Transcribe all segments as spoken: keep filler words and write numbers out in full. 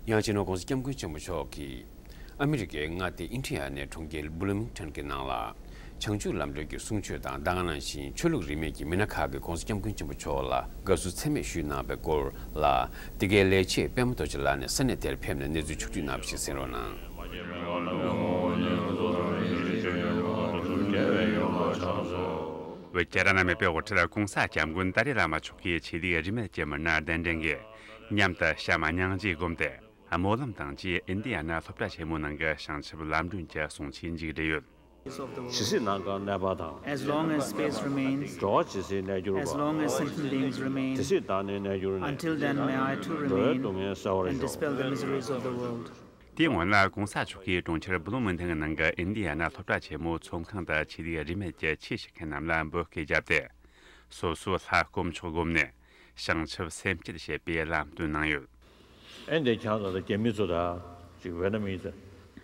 ཡང་སྤྱི་ནོར་༸གོང་ས་༸སྐྱབས་མགོན་ཆེན་པོ་མཆོག་གིས་ཨ་མི་རི་ཀའི་མངའ་སྡེ་ཨིན་ཌི་ཡ་ནའི་གྲོང་ཁྱེར་བྷུ་ལུ་མིང་ཊོན་གྱི་ནང་ལ། བྱང་ཆུབ་ལམ་སྒྲོན་གྱི་གསུང་ཆོས་དང་། ད་ག་ནང་བཞིན་ཆོས་ལུགས་རིས་མེད་ཀྱི་མི་སྣ་ཁག་གིས་༸གོང་ས་༸སྐྱབས་མགོན་ཆེན་པོ་མཆོག་ལ་དགའ་བསུ་ཚད་མེད་ཞུས་གནང་བའི་སྐོར་ལ། འདི་གའི་ལས་བྱེད་པད་མ་རྡོ་རྗེ་ལགས་ནས་ས་གནས་དེར་ཕེབས་ནས་གནས་ཚུལ་ཕྱོགས་བསྒྲིགས་གནང་བ་ཞིག་གསན་རོགས་གནང་། བོད་རྒྱལ་རབས་ནང་མེད་པའི་དབུ་ཁྲིད་༸གོང་ས་༸སྐྱབས་མགོན་ཏཱ་ལའི་བླ་མ་མཆོག་གིས་ཆོས་ལུགས་རིས་མེད་ཀྱི་མི་སྣ་གདན་འདྲེན་གྱིས་མཉམ་དུ་བྱམས་སྙིང་རྗེ་བསྒོམས་ཏེ། སྨོན་ལམ་དང་བཅས་ཨིན་ཌི་ཡ་ན་སློབ་གྲྭ་ཆེན་མོའི་ནང་གི་བྱང་ཆུབ་ལམ་སྒྲོན་གྱི་གསུང་ཆོས་མཇུག་བསྒྲིལ་ཡོད། ཇི་སྲིད་ནམ་མཁའ་གནས་པ་དང་། As long as space remains, འགྲོ་བ་ཇི་སྲིད་གནས་གྱུར་པ། As long as sentient beings remain, དེ་སྲིད་བདག་ནི་གནས་གྱུར་ནས། Until then, may I too འགྲོ་བའི་སྡུག་remain བསྔལ་སེལ་བར་and ཤོག dispel the miseries of the world. དེའི་སྔོན་ལ་༸གོང་ས་མཆོག་གིས་གྲོང་ཁྱེར་བྷུ་ལུ་མིང་ཊོན་གྱི་ནང་གི་ཨིན་ཌི་ཡ་ན་སློབ་གྲྭ་ཆེན་མོའི་ཚོགས་ཁང་དུ་ཆོས་ལུགས་རིས་མེད་ཀྱི་ཆོས་ཞུ་མཁན་རྣམས་ལ་འབོད་སྐུལ་བརྒྱབ་སྟེ། སོ་སོའི་ལྷ་དཀོན་མཆོག་བསྒོམས་ནས་བྱང་ཆུབ་སེམས་བསྐྱེད་བྱེད་པའི་ལམ་སྟོན་གནང་ཡོད། ཨེ་འདི་ཁྱེད་རང་ཚོ་ད་རྒྱ་མི་ཚོ་ད་ཅིག་ཝེ་ཏི་ནམ་མི་ཚོ་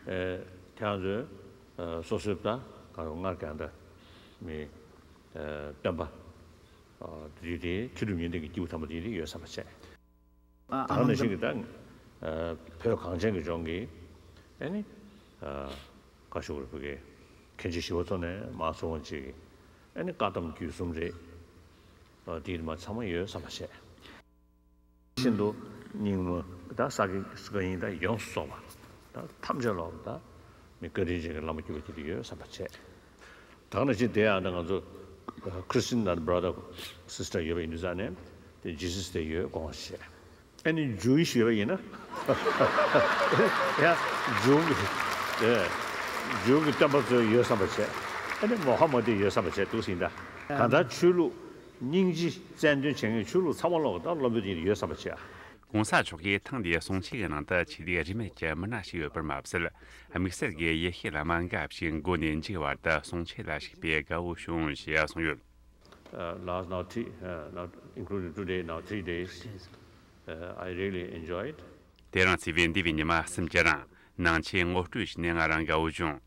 ཨེ་ཁྱེད་རང་ཚོས་ཨེ་སོ་སོའི་ད་ག་རེ་སྔར་གང་ད་མི་ཨེ་སྟོན་པ་ཨ་དེ་དེ་མཁས་གྲུབ་ཉི་ཟླ་གི་སྐྱེས་བུ་དམ་པ་དེ་དེ་ཡོད་བསམ་པ་བྱས། ཨ་ད་ག་ནང་བཞིན་གྱི་ད་ཨ་བོད་གངས་ཅན་གྱི་ལྗོངས་ཀྱི་ཨེ་ནི་ཨ་བཀའ་ཤོག་རེ་བོད་ཀྱི་མཁན་ཆེན་ཞི་བ་འཚོ་ནས་མར་ཚུར་འོང་ཅིག་ཨེ་ནི་བཀའ་གདམས་བརྒྱུད་གསུམ་རེད། ཨ་དེ་མ་ཚང་མ་ཡོད་བསམ་པ་བྱས། ཤིན་ཏུ་རྙིང་མ་ད་ས་དགེ་བཀའ་རྙིང་ད་ཡོངས་སུ་རྫོགས་པ་ད་ཐམས་ཅད་ལོག་ད་མི་བཀའ་དྲིན་ཅན་གྱི་བླ་མ་བརྒྱུད་པ་དེ་དེ་ཡོད་བསམ་པ་བྱས། ད་ག་ནང་བཞིན་དེ་ཡང་ད་ང་ཚོ་Christian and brother sister ཡོད་པ་ཡིན་དུས་ཙང་ནས་དེ་Jesus དེ་ཡོད་དགོངས་པ་བཞེས། ཨ་ནི་Jewish ཡོད་པ་ཡིན་ན་ཡང་Jew གི་ཨེ་Jew གི་སྟོན་པ་ཚོ་ཡོད་བསམ་པ་བྱས། ཨ་ནི་Mohammed དེ་ཡོད་བསམ་པ་བྱས་འདུག་ཟིན་ད་གང་ལྟར་ཆོས་ལུགས་སྙིང་རྗེ་རྩལ་འདོན་བྱེད་མཁན་ཆོས་ལུགས་ཚང་མ་ལོག་ད་སློབ་དཔོན་དེ་ཡོད་བསམ་པ་བྱས། ༸གོང་ས་མཆོག་གིས་ཐེངས་འདིའི་གསུང་ཆོས་ཀྱི་ནང་དུ་ཆོས་ལུགས་རིས་མེད་ཀྱི་མི་སྣ་ཞིག་ཡོད་པར་མ་ཟད། དམིགས་བསལ་གྱི་ཡེ་ཤུའི་བླ་མ་འགའ་ཞིག་མགོ་ནས་མཇུག་བར་དུ་གསུང་ཆོས་ལ་ཞུགས་པས་དགའ་བོ་བྱུང་ཞེས་གསུངས་ཡོད། Uh, last now three, uh, now including today, now three days. Uh, I really enjoyed. དེ་རིང་ཚེས་པའི་འདས་པའི་ཉི་མ་གསུམ་གྱི་རིང་ནང་ཆོས་ངོ་སྤྲོད་བྱས་ནས་ང་རང་དགའ་བོ་བྱུང་།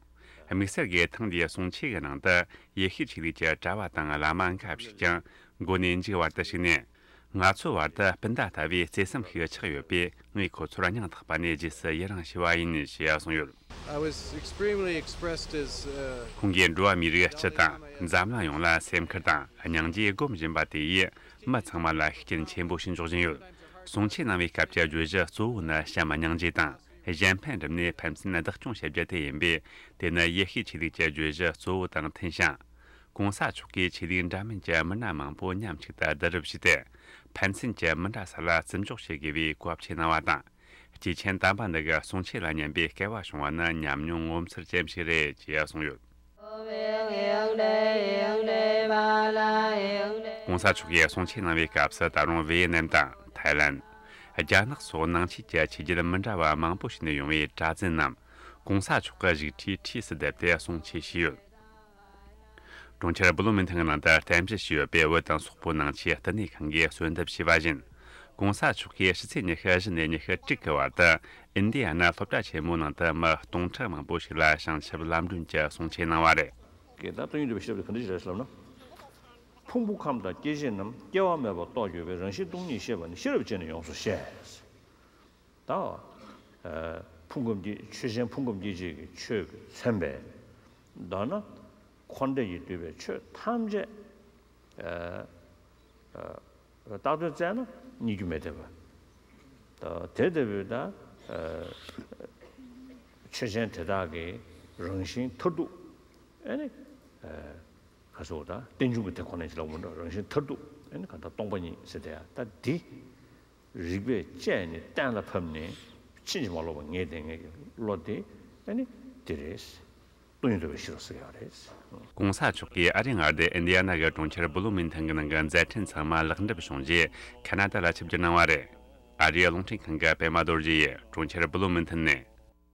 དམིགས་བསལ་གྱི་ཐེངས་འདིའི་གསུང་ཆོས་ཀྱི་ནང་དུ་ཡེ་ཤུའི་ཆོས་ལུགས་ཀྱི་གྲྭ་བ་དང་བླ་མ་འགའ་ཞིག་ཀྱང་མགོ་ནས་མཇུག་བར་དུ་ཞུགས་ནས། ང་ཚོའི་བར་དུ་སྤུན་ཟླ་ལྟ་བུའི་བརྩེ་སེམས་ཤིག་ཆགས་ཡོད་པས། ངས་ཁོ་ཚོར་སྙིང་ཐག་པ་ནས་རྗེས་སུ་ཡི་རང་ཞུ་བ་ཡིན་ཞེས་གསུངས་ཡོད། I was extremely expressed as, uh, ཁོང་གིས་འགྲོ་བ་མིའི་རིགས་སྤྱི་དང་འཛམ་གླིང་ཡོངས་ལ་སེམས་ཁུར་དང་སྙིང་རྗེ་སྒོམ་བཞིན་པ་དེ་ཡིས་མི་ཚང་མ་ལ་ཤུགས་རྐྱེན་ཆེན་པོ་ཞིག་འཇོག་བཞིན་ཡོད། གསུང་ཆོས་གནང་བའི་སྐབས་ཀྱི་བརྗོད་གཞི་གཙོ་བོ་ནི་བྱམས་སྙིང་རྗེ་དང་གཞན་ཕན་བསྒྲུབས་ནས་ཕན་ཚུན་བདག་སྐྱོང་བྱེད་རྒྱུ་དེ་ཡིན་པས། དེ་ནི་ཡེ་ཤུའི་ཆོས་ལུགས་ཀྱི་བརྗོད་གཞི་གཙོ་བོ་དང་མཐུན་ཞིང་། ༸གོང་ས་མཆོག་གིས་ཆོས་ལུགས་འདྲ་མིན་གྱི་མི་སྣ་མང་པོ་མཉམ་གཅིག་ཏུ་བསྡུ་རུབ་བྱས་ཏེ། ཕན་ཚུན་གྱི་མི་འདྲ་ས་ལ་བརྩི་འཇོག་བྱེད་དགོས་པའི་བཀའ་ཕྱི་གནང་བ་དང་། སྐྱེས་ཆེན་དམ་པ་འདི་གི་གསུང་ཆོས་ལ་ཉན་པའི་སྐལ་བ་བྱུང་བ་ནི་ཉམས་མྱོང་ངོ་མཚར་ཅན་ཞིག་རེད་ཅེས་གསུངས་ཡོད། ༸གོང་ས་མཆོག་གིས་གསུང་ཆོས་གནང་བའི་སྐབས་སུ་ད་རུང་ཝེ་ཡེ་ནམ་དང་ཐའི་ལན། རྒྱ་ནག་སོགས་ནང་ཆོས་ཀྱི་ཆོས་བརྒྱུད་མི་འདྲ་བ་མང་པོ་ཞིག་ནས་ཡོང་བའི་གྲྭ་བཙུན་རྣམས་༸གོང་ས་མཆོག་གི་བཞུགས་ཁྲིའི་འཁྲིས་སུ་བསྡད་དེ་གསུང་ཆོས་ཞུས་ཡོད། གྲོང་ཁྱེར་བུ་ལོ་མིན་ཐང་གི་ནང་དུ་རྟེན་གཞི་བྱས་ཡོད་པའི་བོད་དང་སོག་པོ་ནང་ཆོས་བསྟི་གནས་ཁང་གིས་གསོལ་འདེབས་བྱས་པ་བཞིན། ༸གོང་ས་མཆོག་གིས་ཕྱི་ཚེས་ཉི་ཤུ་བཞི་ནས་ཉི་ཤུ་དྲུག་གི་བར་དུ་ཨིན་ཌི་ཡ་ན་སློབ་གྲྭ་ཆེན་མོའི་ནང་དུ་མི་སྟོང་ཕྲག་མང་པོ་ཞིག་ལ་བྱང་ཆུབ་ལམ་སྒྲོན་གྱི་གསུང་ཆོས་གནང་བ་རེད། ད་སྟོང་ཉིད་འདུལ་བའི་ཤེས་རབ་དེ་ག་འདྲ་ཞིག་རེད་ལབ་ན། ཕུང་པོ་ཁམས་དང་སྐྱེ་མཆེད་རྣམས་སྐྱེ་བ་མེད་པར་རྟོགས་གྱུར་པའི་རང་བཞིན་སྟོང་ཉིད་ཤེས་པ་ནི་ཤེས་རབ་ཅན་ནི་ཡོངས་སུ་ཤེས། ད། ཨ། ཕུང་ཁམས་སྐྱེ་ཆོས་ཅན་ཕུང་ཁམས་སྐྱེ་མཆེད་ཀྱི་ཆོས་ཀྱིས་མཚོན་པའི། མདོར་ན། འཁོར་འདས་ཀྱིས་བསྡུས་པའི་ཆོས་ཐམས་ཅད། ཨ། ཨ། བཏགས་དོན་བཙལ་ན་རྙེད་རྒྱུ་མེད་བསྡད་པ། ད་དེ་ལྟ་བུའི་ད། ཨ། ཆོས་ཅན་དེ་དག་གི་རང་བཞིན་མཐར་ཐུག་ཨ་ནི། ཨ། ག་ཟེར་བ་ད་རྟེན་འབྱུང་གི་དེ་ཁོ་ན་ཅིག་ལབ་མི་འགྲོ། རང་བཞིན་མཐར་ཐུག་ཨ་ནི་གང་ལྟར་སྟོང་པ་ཉིད་ཟེར་དེ་ཡ་ད་འདི། རིགས་པས་དཔྱད་ནས་གཏན་ལ་ཕབ་ནས་ཕྱིན་ཅི་མ་ལོག་པ་ངེས་བདེན་ངེས་ཀྱི་བློ་དེ་ཨ་ནི་དེ་རེད། སྟོང་ཉིད་རྟོགས་པའི་ཤེས་རབ་ཟེར་ཡག་རེད། ༸གོང་ས་མཆོག་གིས་ཨ་རིའི་མངའ་སྡེ་ཨིན་ཌི་ཡ་ན་གི་གྲོང་ཁྱེར་བུ་ལོ་མིན་ཐང་གི་ནང་གི་མཛད་འཕྲིན་ཚང་མ་ལེགས་འགྲུབ་བྱུང་རྗེས་ཁ་ན་ཌ་ལ་ཆིབས་བསྒྱུར་གནང་བ་རེད། ཨ་རིའི་རླུང་འཕྲིན་ཁང་གི་པད་མ་རྡོ་རྗེ་ཡིས་གྲོང་ཁྱེར་བུ་ལོ་མིན་ཐང་ནས་